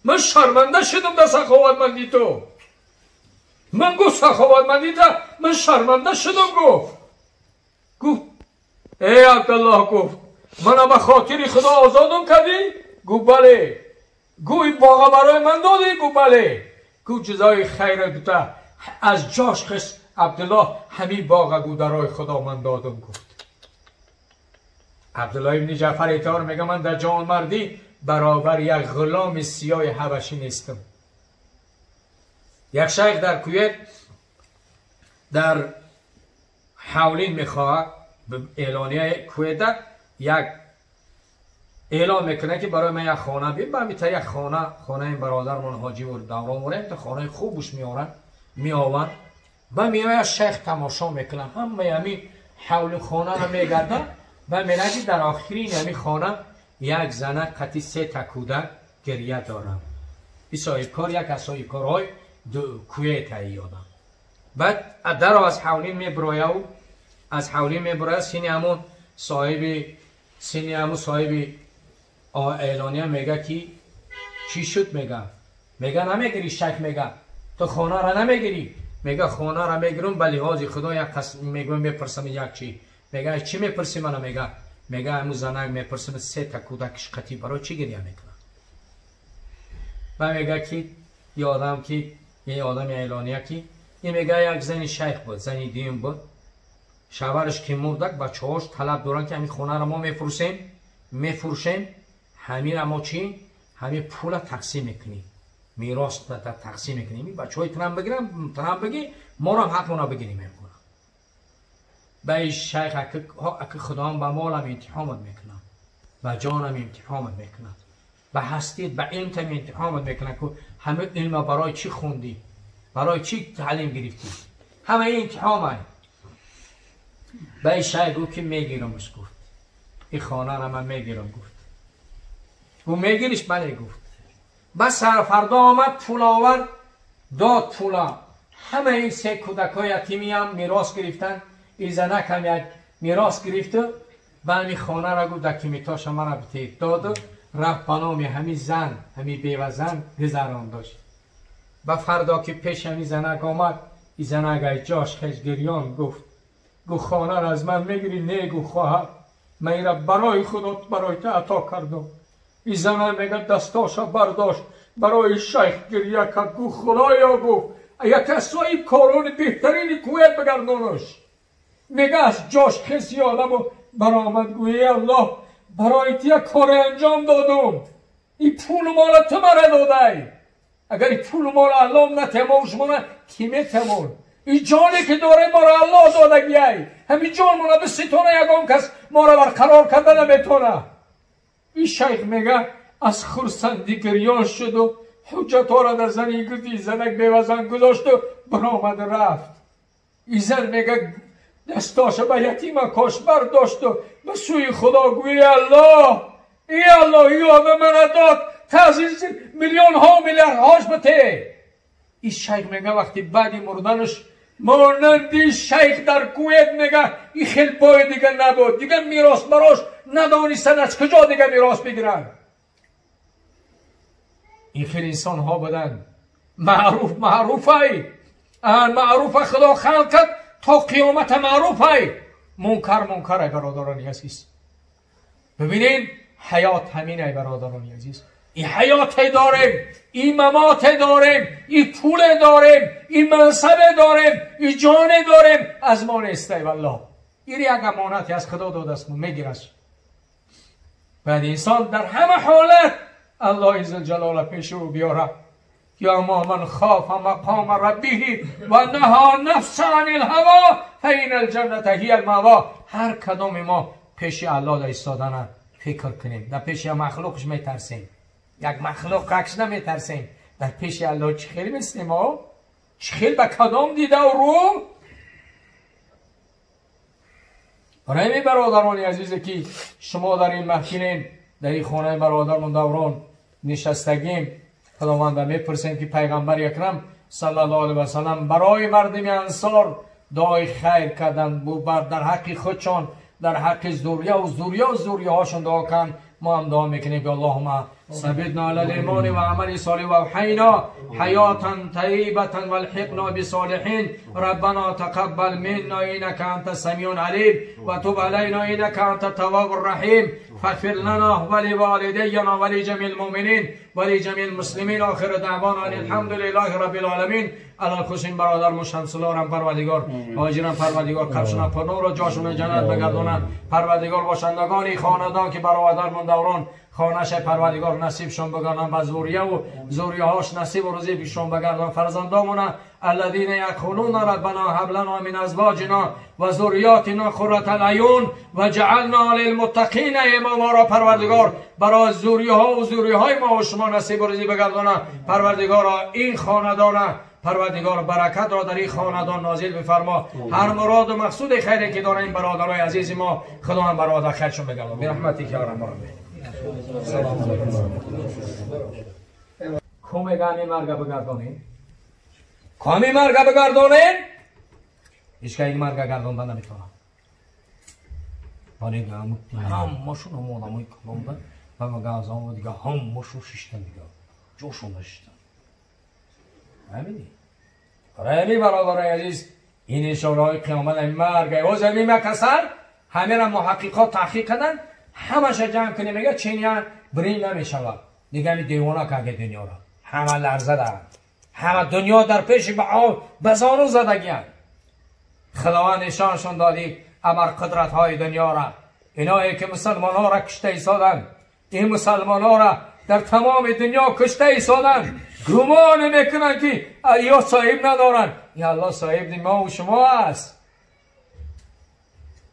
من شرمنده شدم در سخاوتمندی تو. من گفت سخاوتمندی تا من شرمنده شدم. گفت ای عبدالله، گفت من به خاطر خدا آزادم کردی؟ گفت بله. گفت این باغ برای من دادی؟ گفت بله. گفت جزای خیر دوتا. از جاش خس عبدالله همین باغ گو درای خدا من دادم. گفت عبدالله ابن جعفر ایتار میگه من در جان مردی برابر یک غلام سیاه حبشی نیستم. یک شیخ در کویت در حولین میخواه اعلانیه کویت یک اعلان میکنه که برای من یک خانه بیم. با یک خانه، خانه این برادرمان حاجی و دوران وریم تا خانه خوبش میارن میآورن. با میآید شیخ تماشا میکنه، همه همین حول خانه رو میگردن و میگه در آخرین همین خانه یک زنه قطی 3 تا کودک گریه دارم. این صاحبکار یک از صاحبکارهای کویت یادم. بعد در از حولین میبرایه و از حولین میبرایه سینی همون صاحب، سینی همون صاحب اعلانیه میگه که چی شد؟ میگه نمیگیری شک، میگه تو خانه را نمیگیری؟ میگه خانه را میگیرم به لحاظ خدا یک قسم میگم میپرسم یک چی. میگه چی میپرسی منو؟ میگه همون زنک میپرسم 3 تا کودکش قطی برای چی گریه میکنه؟ و میگه که یه آدم که یه آدم اعلانیه که این میگه یک زنی شیخ بود، زنی دیم بود، شوهرش که مردک بچه‌هاش طلب دارن که همین خونه را ما میفروشیم همین را ما چی؟ همین پول تقسیم میکنیم، میراث تقسیم میکنیم، این بچه‌های تنم بگیرم تنم بگی ما را هم حقمون بگیریم. این خونه به این شیخ اک خدا هم به مالم امتحانت میکنم، به جانم امتحانت میکنم، به هستیت به علمتم امتحانت میکنم که همه علم برای چی خوندی، برای چی تعلیم گرفتی، همه این امتحانه. به این شیخ گفت که میگیرمش. گفت این خانه را من میگیرم. گفت میگیریش؟ بله. گفت بس سر فردا آمد پول آورد داد پولا. همه این 3 کودک های یتیمی هم میراث گرفتن، این زنک هم یک میراث گرفت و همین خانه را گفت دکیمیتاش مرا بتید داد رفت به نام همین زن، همین بیوه زن گذران داشت. و فردا که پیش همین زنک آمد، این زنک جاش خش گریان گفت خانه را از من میگیری؟ نه. گفت خواهر من این را برای خدا برای تو عطا کردم. این زنک میگه دستاش برداشت برای شیخ گریه کرد. گفت خدایا، گفت یک از کارون بهترین کویت بگردانش. میگه از جاش خسی آدم و برآمد گویی الله برای تو یک کار انجام دادم، این پول مال تو مرا داده، اگر این پول مال الله نتمام شما کی میتمون؟ این جانی که داره ما را الله دادگیه، همین جان ما را به ستونه یگان کس ما را برقرار کرده نمیتونه. این شیخ میگه از خرسندی گریان شد و حجت ها را در زنی گردی زنک بیوزن گذاشت و برآمد رفت. این زن میگه دستاش به یتیم کاش برداشت و به سوی خدا گویی الله، ای الله ای آدم من داد تازیز میلیون ها میلیارد هاش بته. این شیخ میگه وقتی بعدی مردنش مانندی شیخ در کویت میگه این خیلی پای دیگه نبود، دیگه میراث براش ندانستن از کجا دیگه میراث بگیرن. این خیلی انسان ها بودن معروف، معروف ای معروف خدا خلق کرد تا قیامت معروف ای، منکر منکر ای برادران عزیز. ببینین حیات همین ای برادران عزیز، این حیات داریم، این ممات داریم، این پول داریم، این منصب داریم، این جان داریم، از ما نیست ای والله. این یک امانتی از خدا داده است میگیرش. بعد انسان در همه حالت الله عزالجلال پیش او بیاره. یا ما من خاف مقام ربه و نهى نفس عن الهوى فإن الجنة هي المأوى. هر کدام ما پیش الله در ایستادن فکر کنیم، در پیش مخلوقش میترسیم، یک مخلوق عکس نمیترسیم، در پیش الله چه خیلی مثل ما چه خیلی به کدام دیده و رو. برای برادران عزیز که شما در این محفلین، در این خانه برادرمان دوران نشستگیم، خداوند میپرسیم که پیغمبر اکرم صلی الله علیه و سلم برای مردم انصار دعای خیر کردن، در حق خودشان در حق ذریه و ذریه و ذریه هاشون دعا کن. ما هم دعا میکنیم که اللهم ثبتنا علی الایمان و عمل صالح و اوحینا حیاتا طیبة والحقنا بصالحین. ربنا تقبل منا انك انت السمیع العلیم و تب علینا انك انت التواب الرحیم. فاغفر لنا ولوالدینا ولجمیع المؤمنین ولجمیع المسلمین. آخر دعوانا الحمد لله رب العالمین. علی این برادر مشمسلارم پروردگار، حاجرم پروردگار، قبرشون پرنور و جاشون جنت بگردونه پروردگار. باشندگان خاندان که برادرمون دوران خانه‌ش پروردگار نصیبشون بگردان و ذریه و ذریه هاش نصیب و روزی بشون بگردان. فرزندامون الذين يقولون ربنا هب لنا من ازواجنا و ذریاتنا قرة اعین وجعلنا للمتقین اماما را پروردگار برای ذریه ها و ذریه های ما و شما نصیب و روزی بگردانه پروردگارا. این خاندان پروردگار برکت را در این خاندان نازل بفرما. هر مراد و مقصود خیری که داره این برادرای عزیز ما خدا هم برادر خیرشون بگردان به رحمتی که ارحم الراحمین. سلام علیکم. کو میگه همین مرگ بگردانین؟ کامی مرگ بگردانین؟ هیچ که این مرگ گرداندن نمیتونم. ولی همشون هم آدمای کلام بودن و مگه از آن دیگه همشون شیشتن دیگه جوشون نشیشتن. همینی برای برادرای عزیز این اشاره های قیامت این مرگ او زمین مکسر همه را محققات تحقیق کردن همش جمع کنیم میگه چینیان برین نمیشود دیگه. همین دیوانه که دنیا را همه لرزه دارن، همه دنیا در پیش به زانو زدگیان. خداوند نشانشون دادی امر قدرت های دنیا را، اینایی که مسلمان ها را کشته ایستادن، این مسلمان ها را در تمام دنیا کشته ایستادن، گمان میکنن که یا صاحب ندارن. یا الله صاحب ما و شما است.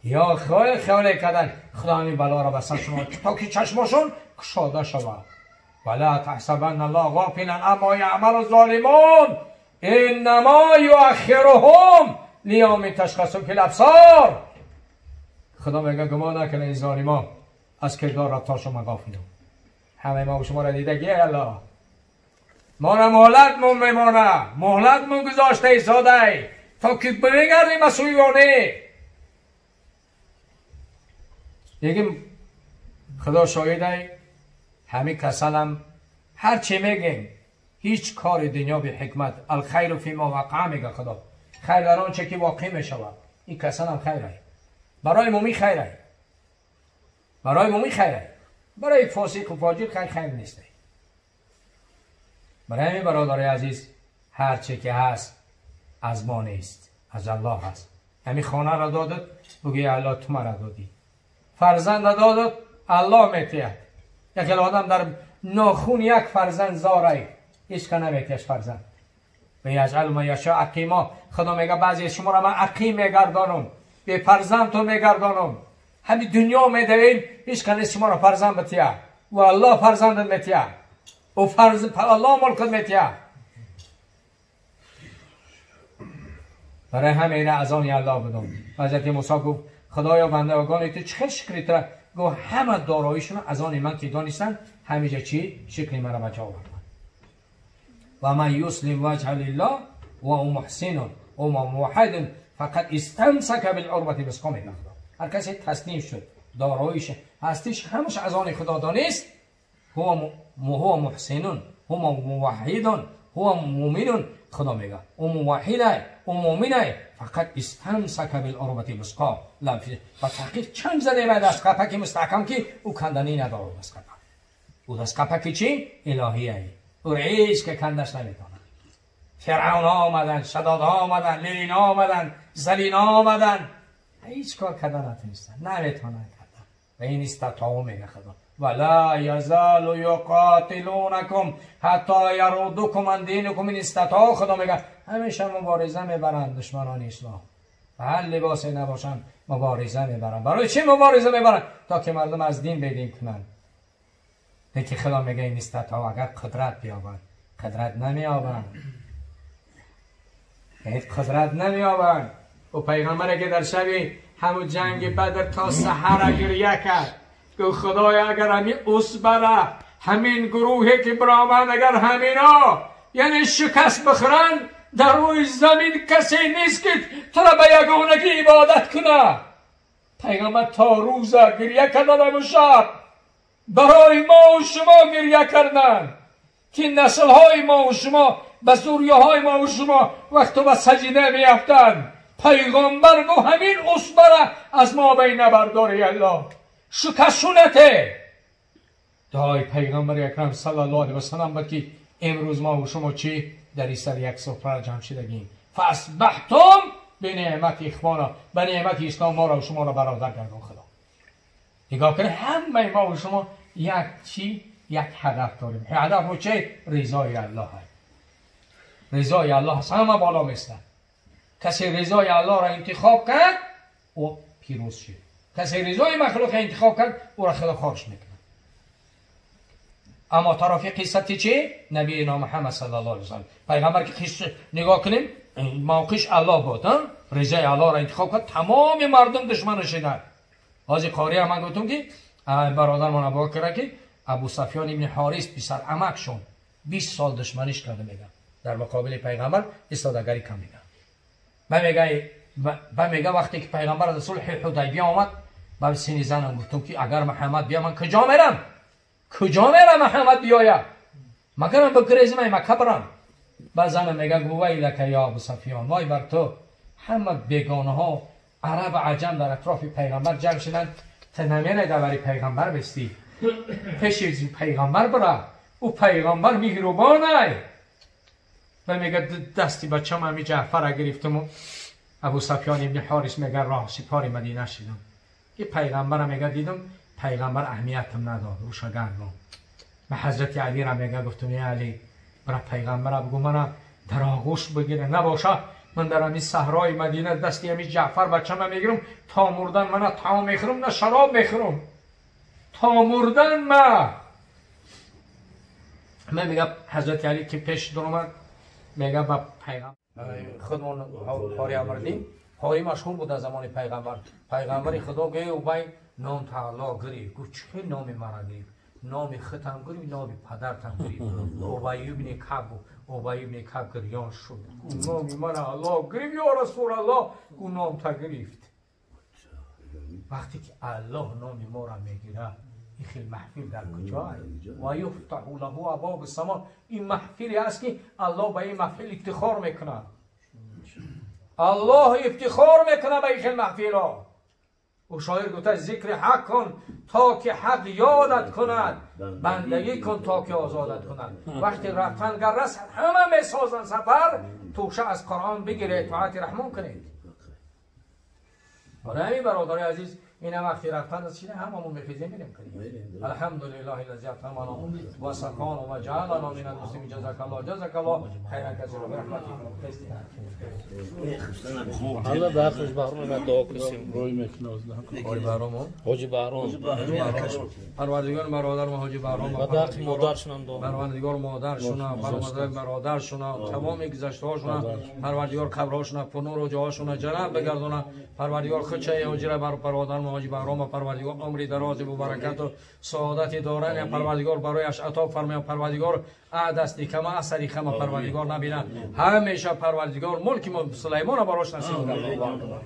یا خیال کردن خدا این بلا را بسر شما تا که چشماشون کشاده شود. ولا تحسبن الله غافلا عما یعمل الظالمون انما یؤخرهم لیوم تشخص فیه الابصار. خدا میگه گمان نکنه این ظالما از کردار رفتارشون من غافلم. همه ما و شما را دیدگی الله ما را مهلت مون میمانه، مهلت مون گذاشته ایستاده تا که بگردیم از سوی وانه. دیگه خدا شاهده همین کسلم هر چی میگیم هیچ کار دنیا به حکمت الخیر فی ما وقع میگه خدا، خیر در آنچه که واقع میشود. این کسلم خیره برای مومن، خیره برای مومن، خیره برای فاسق و فاجر خیر خیر نیست. برای همین برادرای عزیز هر چه که هست از ما نیست، از الله هست. همین خانه را دادت بگی الله تو مرا دادی، فرزند را دادت الله میتید. یک آدم در ناخون یک فرزند زاره هیچ که نمیتیش فرزند. و یجعل من یشاء عقیما. خدا میگه بعضی شما را من عقیم میگردانم، به فرزند تو میگردانم. همین دنیا میدویم هیچ که نیست شما را فرزند بتیه و الله فرزند میتیه و فرزند الله ملکت میتیه. برای همین از آن الله بدم. حضرت موسی گفت خدایا بندگان تو چه شکری تو گفت همه داراییشون از آن من که دانستن همیشه چی شکلی مرا بچه آوردن. و من یسلم وجه لله و او محسن و موحد فقط استمسک بالعروة الوثقی. میگه خدا هر کسی تسلیم شد داراییش هستیش همش از آن خدا دانست، هو محسن هو موحد هو مؤمن. خدا میگه او موحده او مؤمنه فقط استمسک بالعروة الوثقی. و تحقیق چند زده بعد از قپک مستحکم که او کندنی نداره. از قپک او از قپک چی؟ الهیه او رئیس که کندش نمیتونه. فرعون ها آمدن، شداد ها آمدن، لین ها آمدن، زلین ها آمدن، هیچ کار کردن نتونستن، نمیتونن کردن. و این استطاعو میگه خدا ولا یزال یقاتلونکم حتی یردوکم عن دینکم این استطاعو. خدا میگه همیشه مبارزه میبرند دشمنان اسلام، و هر لباسی نباشن مبارزه میبرند. برای چی مبارزه میبرند؟ تا که مردم از دین بدین کنند. که خدا میگه این استطاعو اگر قدرت بیابند، قدرت نمیابند، قدرت نمیابند. و پیغمبر که در شبی همون جنگ بدر تا سحر گریه کرد گفت خدایا اگر همین عصبه همین گروهی که برآمد اگر همینا یعنی شکست بخورن در روی زمین کسی نیست که تو را به یگانگی عبادت کنه. پیغمبر تا روزا گریه کردن و شب برای ما و شما گریه کردن که نسل های ما و شما به ذریه های ما و شما وقت به سجده میافتند. پیغمبر گفت همین عصبه را از ما بین نبرداری الله شکسونته. دعای پیغمبر اکرم صلی الله علیه و سلم بود که امروز ما و شما چی در این سر یک سفره جمع شدگیم. فاصبحتم به نعمت اخوانا، به نعمت اسلام ما را و شما را برادر گردان خدا. نگاه کنید همه ما و شما یک چی، یک هدف داریم. هدف ما چه؟ رضای الله. رضای الله هست همه بالا میستن. کسی رضای الله را انتخاب کرد او پیروز شد. کسی رضای مخلوق انتخاب کرد او را خدا خارج میکنه. اما طرف قصه چی؟ نبی محمد صلی الله علیه و سلم پیغمبر که قصه نگاه کنیم موقعش الله بود، رضای الله را انتخاب کرد، تمام مردم دشمن شدند. حاجی قاری هم من گفتم که برادر من ابو کرد که ابو سفیان ابن حارث پسر عمکشون 20 سال دشمنیش کرده میگن در مقابل پیغمبر ایستادگری کم میگن. من میگه وقتی که پیغمبر از صلح حدیبیه آمد من سینی زنم گفتم که اگر محمد بیا من کجا میرم؟ کجا میرم محمد بیاید؟ مگرم بگریزم مکه برم. بعد زنم میگه ویلک یا ابو سفیان، وای بر تو، همه بیگانه ها عرب عجم در اطراف پیغمبر جمع شدن، تو نمیره در پیغمبر بستی، پیش پیغمبر برا، او پیغمبر مهربانه. و میگه دستی بچم همی جعفر گرفتم و ابو سفیان ابن حارث میگه راه سپار مدینه شدم. این پیغمبر میگه دیدم پیغمبر اهمیتم نداد، او شگردم. به حضرت علی را میگه گفتم ای علی برا پیغمبر بگو من در آغوش بگیره، نباشه من در همین صحرای مدینه دستی همی جعفر بچم میگیرم تا مردن من نه طعام میخورم نه شراب میخورم تا مردن. من میگه حضرت علی که پیش در اومد میگه با پیغمبر خودمون حاری آوردیم. حاری مشهور بود از زمان پیغمبر. پیغمبر خدا گه او بای نام تعالی گرفت، گفت چه نام مرا گرفت؟ نام خودم گرفت، نام پدرتم گرفت. ابی ابن کعب، ابی ابن کعب گریان شد، گفت نام مرا الله گرفت یا رسول الله، گفت نام تا گرفت. وقتی که الله نام ما را میگیره این خیلی محفل در کجا؟ و یفتح له ابواب السما. این محفلی است که الله به این محفل افتخار میکنه. الله افتخار میکنه به این خیلی محفل ها. او شاعر گفته ذکر حق کن تا که حق یادت کند، بندگی کن تا که آزادت کند. وقتی رفتن گر رسد همه میسازن سفر، توشه از قرآن بگیره اطاعت رحمان کنید. برای همین برادرای عزیز این وقتی رفتن از چیه هممون میخیزیم میریم کنیم. الحمدلله الذی اطعمنا و سقانا و جعلنا من المسلمین. جزاک الله جزاک الله خیرا کثیرا برحمتک. الله بخش بهرام ما دعا کنیم. روی میکنه حاجی بهرام، حاجی بهرام پروردگار برادر ما حاجی بهرام و دق مادرشون هم دعا، پروردگار مادرشون، پروردگار برادرشون، تمام گذشته‌هاشون، پروردگار قبرهاشون پرنور و جاهاشون جنت بگردونه. پروردگار خودش حاجی را بر برادر ما حاجی بهرام پروردگار عمری دراز و برکت و سعادت دارن پروردگار برایش عطا فرماید. پروردگار دستی کما اثری خما پروردگار نبینه، همیشه پروردگار ملک ما سلیمان براش نصیب گردونه.